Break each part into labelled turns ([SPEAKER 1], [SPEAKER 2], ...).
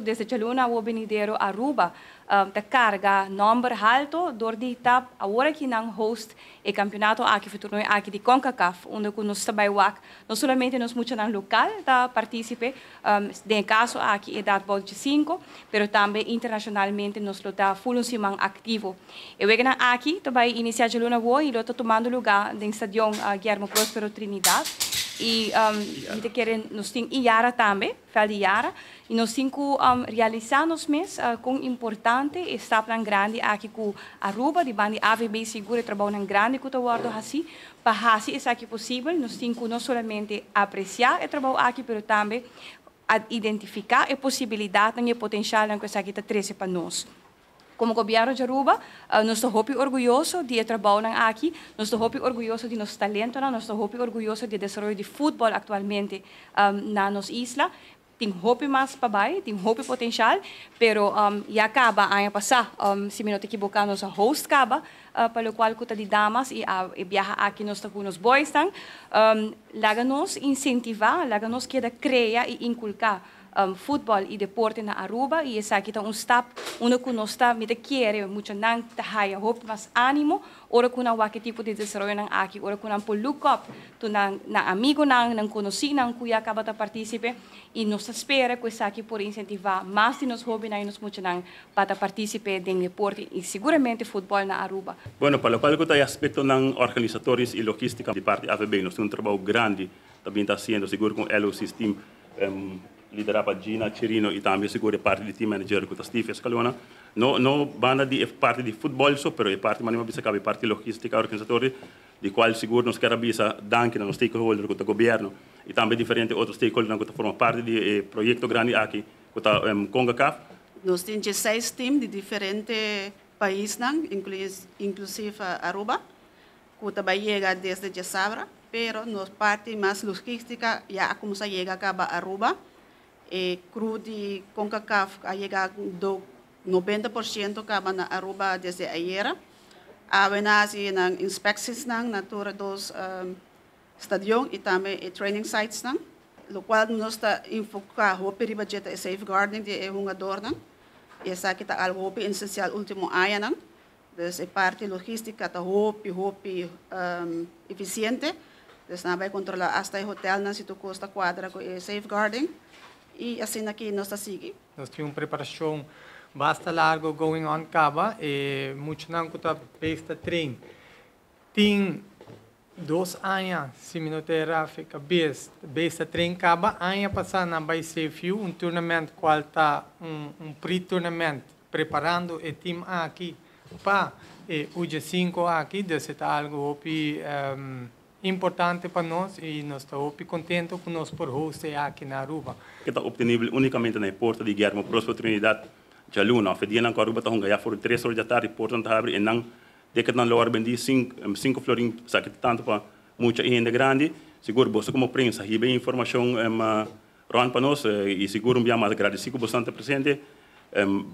[SPEAKER 1] Desde djaluna awor benidero Aruba ta karga nòmber halto dor di ta awor aki nan host e kampionato aki of e torneo aki di Concacaf, unda ku nos ta bai wak no solamente nos muchanan lokal ta partisipe, den e kaso aki edat bou di 5, pero tambe internashonalmente nos lo ta ful un siman aktivo. E weganan aki ta bai inisiá djaluna awor i lo ta tumando lugá den stadion Guillermo Prospero Trinidad i mi ta kere nos tin Iyara tambe. Fel di Yara, i nos tin ku realisá nos mes kon importante e stapnan grandi aki ku Aruba di banda di AVB, sigur e trabounan grandi ku ta wòrdu hasí pa hasi esaki posibel. Nos tin ku no solamente apresiá e trabou aki pero tambe identifiká e posibilidatnan i e potenshalnan ku esaki ta trese pa nos. Komo Gobièrnu di Aruba, nos ta hopi orguyoso di e trabounan aki, nos ta hopi orguyoso di nos talentonan, nos ta hopi orguyoso di e desaroyo di futbòl aktualmente na nos isla. Tin hopi mas pa bai, tin hopi potenshal, pero ya kaba aña pasá, si mi no ta ekiboká, nos a host kaba pa lokual ku ta di damas i e biaha aki nos ta ku nos boysnan. Laga nos insentivá, laga nos keda krea i inkulká futbol y deporte na Aruba y esaki ta un stap unda cu nos ta, mi ta kere muchanan ta haya hopi mas animo ora cu nan wak e tipo di desaroyonan aki, ora cu nan por look up to nan nan amigonan, nan conocinan cu ya caba ta participe y nos ta spera cu esaki por incentiva mas di nos hobennan y nos muchanan pa ta participe den deporte y seguramente futbol na Aruba.
[SPEAKER 2] Bueno, pa locual cu ta e aspectonan organisatorios y logistica di parti AVB nos tin un trabao grandi ta bin ta haciendo, sigur cu LOC team liderá pa Gina Chirino i tambe sigur e parti di team manager ku ta Steve Escalona. No no banda di e parti di futbòl so, pero e parti manera mi a bisa kaba e parti logístika organisatorio di kual sigur nos kier a bisa danki na nos stakeholder ku ta gobièrnu i tambe diferente otro stakeholdernan ku ta forma parti di e proyekto grandi aki ku ta Concacaf.
[SPEAKER 3] Nos tin dieseis team di diferente paisnan, inklusive Aruba, ku ta bai yega desde djasabra, pero nos parti mas logística ya a kuminsá yega kaba Aruba. E crew di Concacaf a yega do 90% kaba na Aruba desde ayera. Awe nan a hasi nan inspectiesnan na tur e dos stadion i tambe e training sitesnan. Lokual nos ta enfoká hopi riba dje ta e safeguarding di e hungadornan i esaki ta algu hopi esensial último añanan. Dus e parti logística ta hopi, hopi eficiente. Dus nan a bai controla hasta e hotelnan si tur cos ta cuadra cu e safeguarding. Y asina aki nos ta sigui.
[SPEAKER 4] Nos tin un preparacion basta largo going on caba. E muchanan cu ta bezig ta train tin 2 aña, si mi no ta era fe cabes, bezig ta train caba. Aña pasa nan bai CFU, un tournament cual ta un pre-tournament preparando e team aki pa e UG5 aki, dus e ta algo hopi importante pa nos y nos ta hopi contento cu nos por host aki na Aruba.
[SPEAKER 2] Ku ta optenibel únikamente na e porta di Guillermo Prospero Trinidad djaluna. Òf e dianan ku Aruba ta hunga ya for di 3 or di atardi porta ta habri i nan ticketnan lo wòrdu bendí 5 florin, esaki ta tantu pa mucha i hende grandi. Sigur boso komo prensa hiba e informashon rònt pa nos i sigur un bia mas agradesí ku boso ta presente.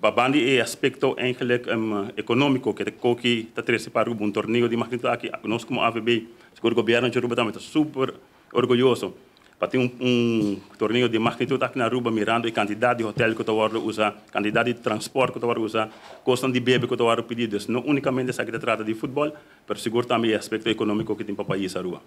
[SPEAKER 2] Banda di e aspekto eigenlijk ekonómiko ku ta koki ta trese pa Aruba un torneo di magnitud aki, nos komo AVB, sigur gobièrnu di Aruba tambe ta super orguyoso pa tin un torneo di magnitud aki na Aruba, mirando e kantidat di hotel ku ta wòrdu usá, kantidat di transpòrt ku ta wòrdu usá, kosnan di bebe ku ta wòrdu pidí. Dus no únikamente esaki ta trata di futbòl, pero sigur tambe e aspekto ekonómiko ku tin pa pais Aruba.